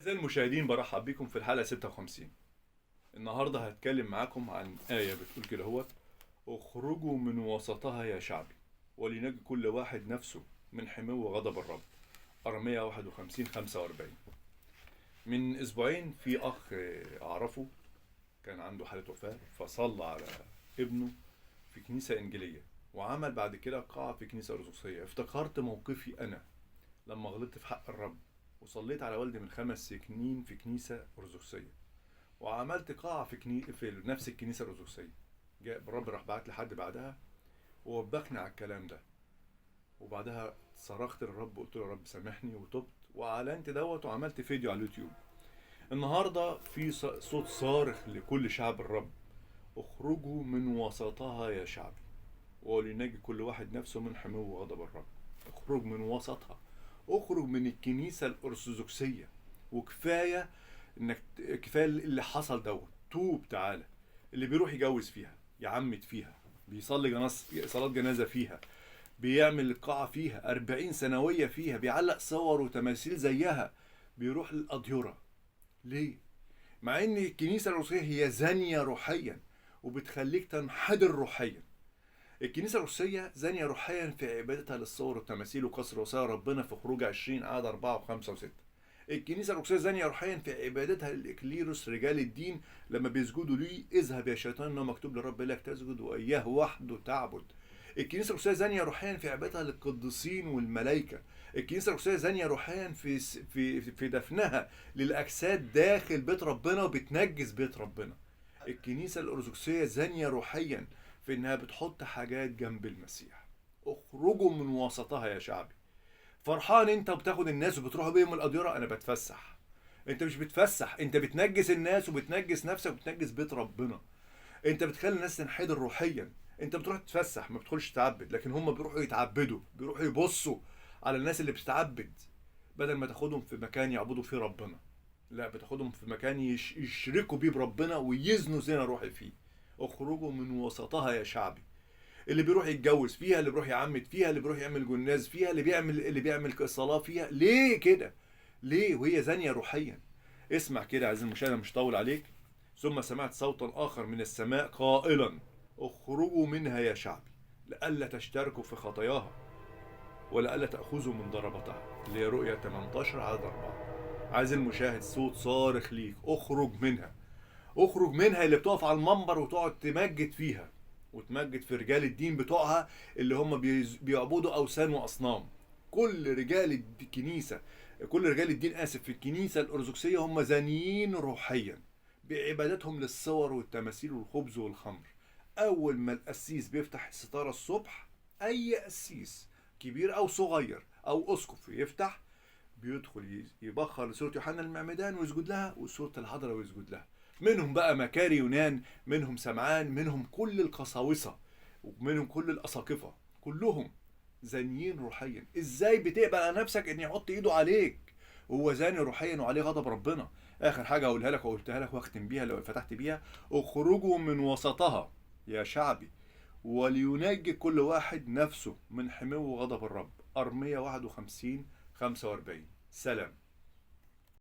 أعزائي المشاهدين، برحب بكم في الحلقة 56. النهاردة هتكلم معاكم عن آية بتقول كده هوت: اخرجوا من وسطها يا شعبي ولينجي كل واحد نفسه من حمو غضب الرب. أرمية 51:45. من أسبوعين في أخ أعرفه كان عنده حالة وفاة، فصلى على ابنه في كنيسة إنجيلية، وعمل بعد كده قاعة في كنيسة أرثوذكسية. افتكرت موقفي أنا لما غلطت في حق الرب وصليت على والدي من 5 سنين في كنيسة أرثوذكسية، وعملت قاعة في نفس الكنيسة الأرثوذكسية. جاء الرب راح بعت لي حد بعدها ووبخني على الكلام ده، وبعدها صرخت للرب وقلت له يا رب سامحني، وتبت وأعلنت دوت وعملت فيديو على اليوتيوب. النهارده في صوت صارخ لكل شعب الرب: اخرجوا من وسطها يا شعبي ولينجي كل واحد نفسه من حمو غضب الرب. اخرج من وسطها، اخرج من الكنيسة الأرثوذكسية، وكفاية انك كفاية اللي حصل دوت. توب تعالى. اللي بيروح يجوز فيها، يعمد فيها، بيصلي صلاة جنازة فيها، بيعمل القاعة فيها، 40 سنوية فيها، بيعلق صور وتماثيل زيها، بيروح للأديرة. ليه؟ مع ان الكنيسة الروسية هي زانية روحيا وبتخليك تنحدر روحيا. الكنيسة الروسية زانية روحيا في عبادتها للصور والتماثيل وكسر وصايا ربنا في خروج 20 عدد 4 و5 و6. الكنيسة الروسية زانية روحيا في عبادتها للإكليروس رجال الدين لما بيسجدوا ليه: اذهب يا شيطان، انه مكتوب للرب لك تسجد وإياه وحده تعبد. الكنيسة الروسية زانية روحيا في عبادتها للقديسين والملائكة. الكنيسة الروسية زانية روحيا في في في دفنها للأجساد داخل بيت ربنا وبتنجس بيت ربنا. الكنيسة الأرثوذكسية زانية روحيا في إنها بتحط حاجات جنب المسيح. اخرجوا من وسطها يا شعبي. فرحان انت وبتاخد الناس وبتروح بيهم الأديرة؟ انا بتفسح. انت مش بتفسح، انت بتنجس الناس وبتنجس نفسك وبتنجس بيت ربنا. انت بتخلي الناس تنحدر روحيا. انت بتروح تتفسح، ما بتدخلش تعبد، لكن هم بيروحوا يتعبدوا، بيروحوا يبصوا على الناس اللي بتتعبد. بدل ما تاخدهم في مكان يعبدوا فيه ربنا، لا، بتاخدهم في مكان يشركوا بيه بربنا ويزنوا زنا روحي فيه. اخرجوا من وسطها يا شعبي. اللي بيروح يتجوز فيها، اللي بيروح يعمد فيها، اللي بيروح يعمل جناز فيها، اللي بيعمل صلاة فيها، ليه كده؟ ليه وهي زانية روحيا؟ اسمع كده عزيزي المشاهد، مش طول عليك. ثم سمعت صوتا آخر من السماء قائلا: اخرجوا منها يا شعبي لئلا تشتركوا في خطاياها ولئلا تأخذوا من ضربتها، اللي هي رؤية 18 عدد 4. عايز المشاهد صوت صارخ ليك: اخرج منها، اخرج منها. اللي بتقف على المنبر وتقعد تمجد فيها وتمجد في رجال الدين بتوعها اللي هم بيعبدوا أوثان وأصنام. كل رجال الكنيسة، كل رجال الدين آسف في الكنيسة الأرثوذكسية هم زانيين روحيا بعبادتهم للصور والتماثيل والخبز والخمر. أول ما القسيس بيفتح الستارة الصبح، أي قسيس كبير أو صغير أو أسقف يفتح، بيدخل يبخر لصورة يوحنا المعمدان ويسجد لها، وصورة الحضرة ويسجد لها. منهم بقى مكاري يونان، منهم سمعان، منهم كل القساوسة، ومنهم كل الأساقفة، كلهم زانيين روحيا. ازاي بتقبل على نفسك ان يحط ايده عليك وهو زاني روحيا وعليه غضب ربنا؟ اخر حاجة اقولها لك وقلتها لك واختم بيها لو فتحت بيها: اخرجوا من وسطها يا شعبي ولينجي كل واحد نفسه من حمو غضب الرب. أرمية 51:45. سلام.